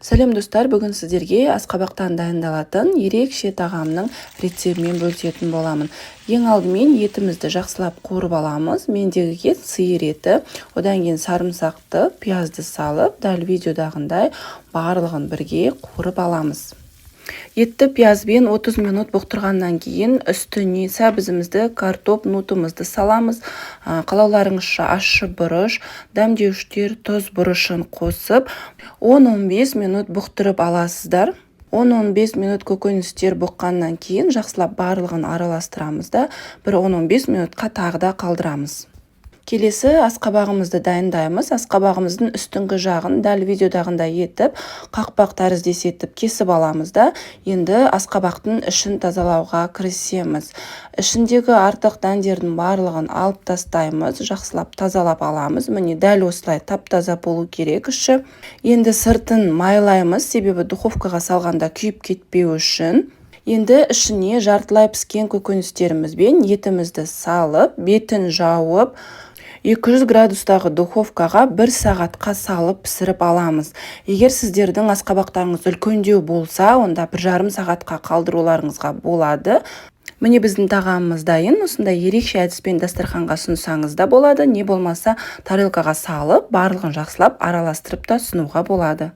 Сәлем, достар! Бүгін сіздерге асқабақтан дайындалатын ерекше тағамның рецебімен бөлісетін боламын. Ең алдымен етімізді жақсылап қуырып аламыз. Мендегі ет сиыр еті. Одан кейін сарымсақты, пиязды салып, дәл видеодағындай барлығын бірге қуырып аламыз. Етті пиязбен 30 минут бұқтырғаннан кейін үстіне сәбізімізді, картоп, нутымызды саламыз. Қалауларыңызша ащы бұрыш, дәмдеуіштер, тұз, бұрышын қосып, 10-15 минут бұқтырып аласыздар. 10-15 минут көкөністер бұққаннан кейін жақсылап барлығын араластырамыз да, бір 10-15 минутқа тағы да қалдырамыз. Келесі асқабағымызды дайындаймыз. Асқабағымыздың үстіңгі жағын дәл видеодағындай етіп, қақпақ тәріздес етіп кесіп аламыз да, енді асқабақтың ішін тазалауға кірісеміз. Ішіндегі артық дәндердің барлығын алып тастаймыз, жақсылап тазалап аламыз. Міне, дәл осылай тап-таза болу керек іші. Енді сыртын майлаймыз, себебі духовкаға салғанда күйіп кетпеу үшін. Енді ішіне жартылай піскен көкөністеріміз бен етімізді салып, бетін жауып, 200 градустағы духовкаға бір сағатқа салып пісіріп аламыз. Егер сіздердің асқабақтарыңыз үлкендеу болса, онда 1,5 сағатқа қалдыруларыңызға болады. Міне, біздің тағамымыз дайын. Осындай ерекше әдіспен дастарханға ұсынсаңыз да болады, не болмаса тарелкаға салып, барлығын жақсылап араластырып та ұсынуға болады.